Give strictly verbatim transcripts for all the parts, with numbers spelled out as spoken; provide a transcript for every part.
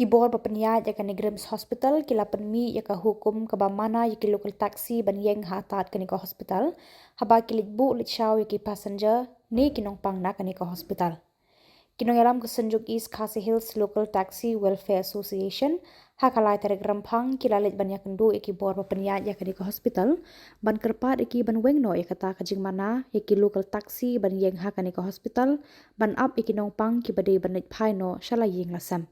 Ki bor ba pynïaid ïa kane ka RIMS Hospital ki la pynmih ïa ka hukum kaba mana ïa ki local taxi ban ïeng ha tad kane ka hospital, haba ki leit buh leit shaw ïa ki passenger ne ki nongpang na kane ka hospital. Ki nongïalam ka Synjuk East Khasi Hills Local Taxi Welfare Association ha ka lai tarik Rymphang ki la leit ban ïakynduh ïa ki bor ba pynïaid ïa kane ka hospital ban kyrpad ïa ki ban weng noh ïa kata ka jingmana ïa ki local taxi ban ïeng ha kane ka hospital ban ap ïa ki nongpang kiba dei ban leit phai noh sha la ïing la sem.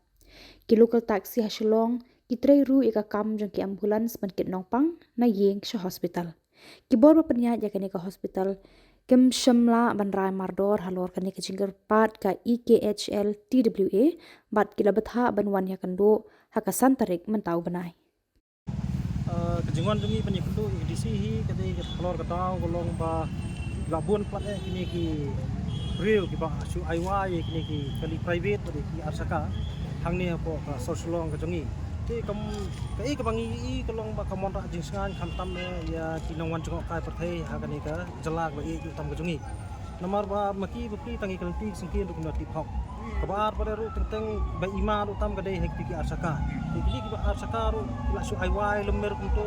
Ki local taxi ha Shillong ki trei ruh ïa ka kam jong ki ambulance ban kit nongpang na ïing sha hospital. Ki bor ba pynïaid ïa kane ka hospital kim shym lah ban rai mardor halor kane ka jingkyrpad ka E K H L T W A bad ki la bthah ban wan ïakynduh ha ka san tarik mynta u bnai. Uh, ka jingwan jong ngi ban ïakynduh ïa ka D C hi ka dei halor ka daw ka long ba la bun pat eh kine ki briew kiba shu ai wai ïa kine ki kali private bad ki arshaka hangne hapoh ka South Shillong ka jong ngi. Te kam kaei kaba ngi i ka long ba ka mon rah jingsngewsih khamtam eh ïa ki nongwan jngohkai pyrthei ha kane ka jylla kaba ïeit tam ka jong ngi. Namar ba ma ki bapli tang ki kynti ki syngkien ruh kim da tip hok. Kaba ar pat ruh teng teng ba ima ruh tam ka dei ha kiti ki arshaka. Te kiti kiba arshaka ruh ki la shu ai wai lem mer kumto.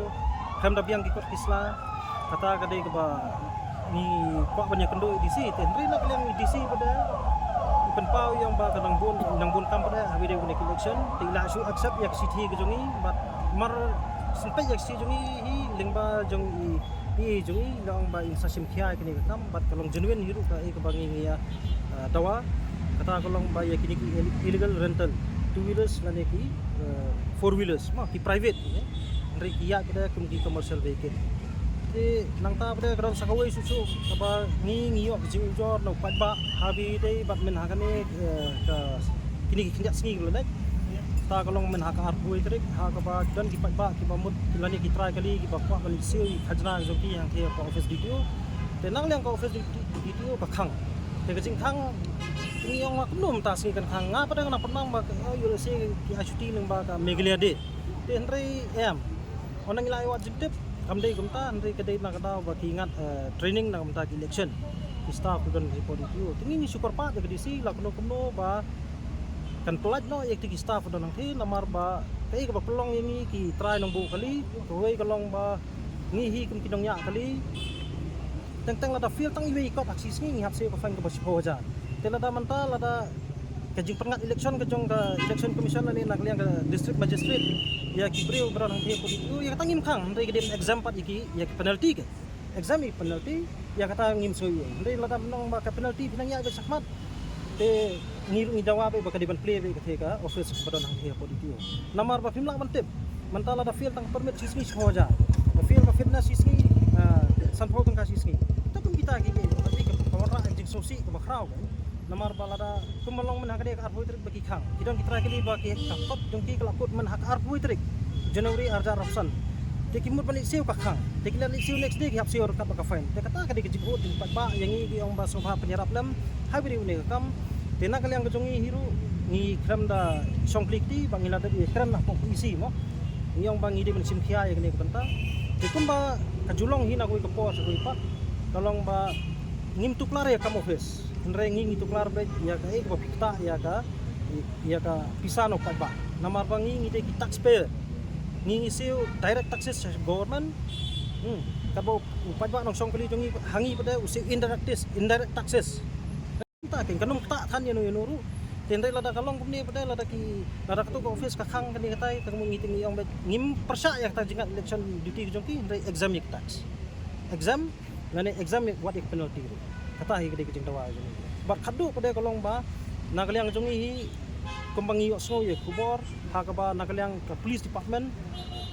Khlem da biang ki kot ki sla. Kata ka dei kaba ngi kwah ban ïakynduh ïa D C te hynrei na ka liang D C pat u pynpaw ïa u ba ka nang bun nang bun kam pat ha video kane ka election te i la shu accept ïa ka shithi ka jong ngi bad mar sngewthuh ïa ka shithi jong ngi hi lyngba jong i i jong i long ba in sa shim khia ïa kane ka kam bad ka long genuine hi ruh kaei kaba ngi ngi ïa dawa. Kata ka long ba ïa kine ki illegal rental two wheelers lane ki four wheelers ma ki private hynrei ki ïa ki da kum ki commercial vehicle. Te nangta pat ka don sa kawei shuh shuh kaba ngi ngi ïoh ka jingujor na u paidbah ha ba dei bad mynha kane ka kine ki khyndiat sngi ki la leit. Ta ka long mynha ka arphew tarik ha kaba ki don ki paidbah kiba mut lane ki trai kali kiba kwah ban leit siew ïa ki khajna jong ki hangtei ka office D T O. Te na ka liang ka office D T O ka khang. Te ka jingkhang ngi ong ma kumno mynta sngi kan khang nga pat nga nang pynmang ba ka ïoh lehse ki ai shuti lyngba ka Meghalaya Day. Te hynrei em. Ynda ngi la ïoh wat jingtip kam dei kumta hynrei ka dei na ka daw ba ki ngat training na kumta ki election. Ki staff ki don hapoh D T O te ngi ngi shu kyrpad ïa ka D C la kumno kumno ba kan pyllait noh ïa kiti ki staff don hangtei namar ba kaei kaba pynlong ïa ngi ki trai nongbuh kali kawei ka long ba ngi hi kum ki nongñiah kali. Teng teng lada fail tang iwei i kot ha ka shi sngi ngi hap siew ka fine kaba shiphew hajar. Te lada mynta lada ka jingpynngat election ka jong ka election commission lane na ka liang ka district magistrate ïa ki briew ba don hangtei hapoh D T O ïa kata ngim khang hynrei ka dei ban exempt pat ïa ki ïa ki penalty ka. Exempt ïa ki penalty ïa kata ngim soi ïa hynrei lada mynta ba ka penalty phi nang ïa ba shakhmat. Te ngi ruh ngi dawa ba ka dei ban plie ba ka the ka office ba don hangtei hapoh D T O. Namar ba phim lah ban tip mynta lada fail tang permit shi sngi shiphew hajar. Ba fail ka fitness shi sngi sanphew tyngka shi sngi. Te kum kita ki ki ka ka wanrah jingsngewsih kaba khraw. Namar ba lada kum ba long mynha ka dei ka arphew tarik ba ki khang ki don ki trai kali ba ki ka kot jong ki ka la kut mynha ka arphew tarik January arhajar arphew san. Te ki mut ban leit siew ka khang te ki la leit siew next day ki hap siew ryngkat bad ka fine. Te kata ka dei ka jingkut jingpatbah ïa ngi ki ong ba sngewbha pynïarap lem ha bri une ka kam. Te na ka liang ka jong ngi hi ruh ngi khlem da shong kli kti ba ngi la dep ïa kren na pok isi mo. Ngi ong ba ngi dei ban shim khia ïa kane ka bynta. Te kumba ka ju long hi na kawei ka por sa kawei pat ka long ba ngim tuklar ïa ka kam office. Hynrei ngi ngi tuklar beit ïa kaei kaba phi ktah ïa ka ïa ka pisa na u paidbah. Namar ba ngi ngi dei ki taxpayer. Ngi ngi siew direct taxes sha government. Hmm. Kaba u paidbah nongshong kali jong ngi ha ngi pat u siew indirect tax, indirect taxes. Mynta kin kan ym ktah than ïano ïano ruh. Te hynrei lada ka long kumne pat lada ki lada katu ka office ka khang kane katai ka ngi te ngi ong beit ngim pyrshah ïa kata jingat election duty ka jong ki hynrei exempt ïa ka tax. Exempt lane exempt ïa wat ïa ka penalty ruh. Kata hi ka dei ka jingdawa jong ngi. Bad khadduh pat ka long ba na ka liang jong ngi hi kumba ngi ïohsngew ïa ka khubor ha kaba na ka liang ka police department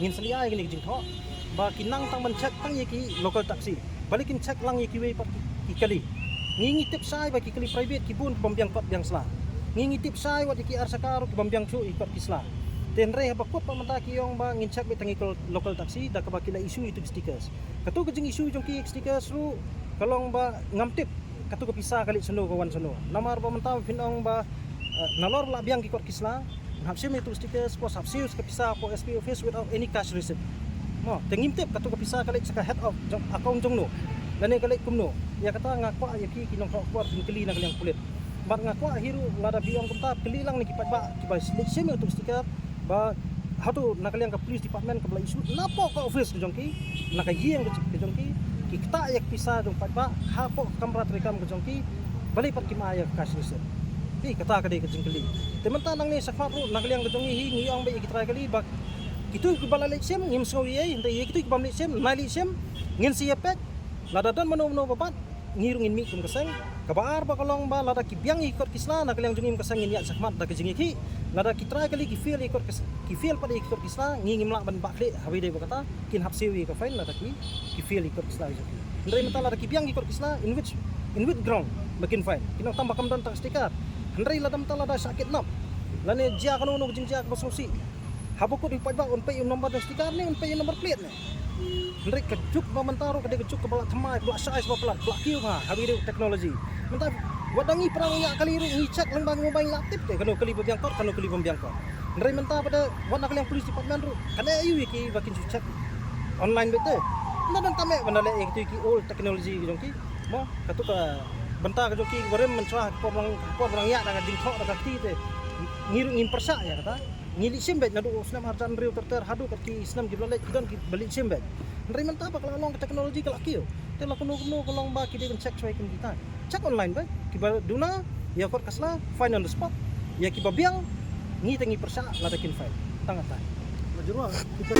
ngin sa leh ïa kane ka jingthoh ba ki nang tang ban check tang ïa ki local taxi. Balei kim check lang ïa kiwei pat ki kali. Ngi ngi tip shai ba ki kali private ki bun ki bym biang kot biang sla. Ngi ngi tip shai wat ïa ki arshaka ruh ki bym biang shuh ïa kot ki sla. Te hynrei haba kut pat mynta ki ong ba ngin check beit tang ïa ki local taxi da kaba ki la issue ïa ki stickers. Katu ka jing issue jong ki stickers ruh ka long ba ngam tip katu ka pisa ka leit shano ka wan shano. Namar ba mynta phin ong ba nalor ba la biang ki kot ki sla. Hap shim ïa tu stickers ko hap siew ka pisa ko S P office without any cash receipt. Mo te ngim tip katu ka pisa ka leit sha ka head of account jong no. Lane ka leit kumno. Ïa kata nga kwah ïa ki ki nongthoh khubor phin kylli na ka liang pulit. Bad nga kwah hi ruh lada phi ong kumta, kylli lang na ki paidbah kiba leit shim ïa utu u sticker, ba hato na ka liang ka police department ka ba la issue napoh ka office ka jong ki, na ka ïing ka, ka jong ki, ki ktah ïa ka pisa jong paidbah hapoh ka kamra treikam ka jong ki, balei pat kim ai ïa ka cash receipt. Phi, kata ka dei ka jingkylli. Te mynta nangne shakhmat ruh na ka liang ka jong ngi hi, ngi ong ba ïa ki trai kali ba kito kiba la leit shim ngim sngew ei ei, hynrei ïa kito ki bym leit shim, nai leit shim, ngin sa ïa peit. Lada don mano mano ba bat, ngi ruh ngin mih kum ka seng. Kaba ar ba ka long ba lada ki biang ïa ki kot ki sla, na ka liang jong ngi kum ka seng ngin ïaid shakhmat da ka jingïakhih. Lada ki trai kali ki fail ïa ki kot ki s-, ki fail pat ïa ki kot ki sla, ngi ngim lah ban bah khlieh, haba ïadei bad kata kin hap siew ïa ka fine lada ki, ki fail ïa ki kot ki sla ïa ki. Hynrei mynta lada ki biang ïa ki kot ki sla, in which, in which ground ba kin fine? Kin ong tang ba kam don tang sticker. Hynrei lada mynta lada shah kidnap, lane jia kano kano ka jingjia kaba sngewsih, haba kut ïa u paidbah un peit ïa u number jong sticker ne un peit ïa u number plate ne? Hynrei ka juk ba mynta ruh ka dei ka juk kaba la thymmai, ba la shai, ba la palat, ba la kiew bha haba ïadei bad technology. Mynta wat da ngi para ngi ïa kali ruh ngi check lang ba ngi mobile, la tip te kano kali ba biang kot, kano kali bym biang kot. Hynrei mynta ba da wat na ka liang police department ruh kane aïu ïa ki ba kin shu check online beit te? Ynda don tame ba da leh ïa kito ki old technology ki jong ki. Mo, kato ka bynta ka jong ki barim mynshwa ka por ba nang, ka por ba nang ïaid da ka jingthoh da ka kti te, ngi ruh ngim pyrshah ïa kata. Ngi leit shim beit naduh u snem arhajar hynriew ter ter haduh kat ki snem kiba la leit, ki don kiba leit shim beit. Hynrei mynta ba ka la long ka technology ka la kiew, te la kano kano ka long ba ki dei ban check shwa kum kita. Check online beit, kiba duna ïa kot ka sla, fine on the spot. Ïa kiba biang, ngi te ngi pyrshah lada kin fine. Tang kata. Ba jyrwa, kita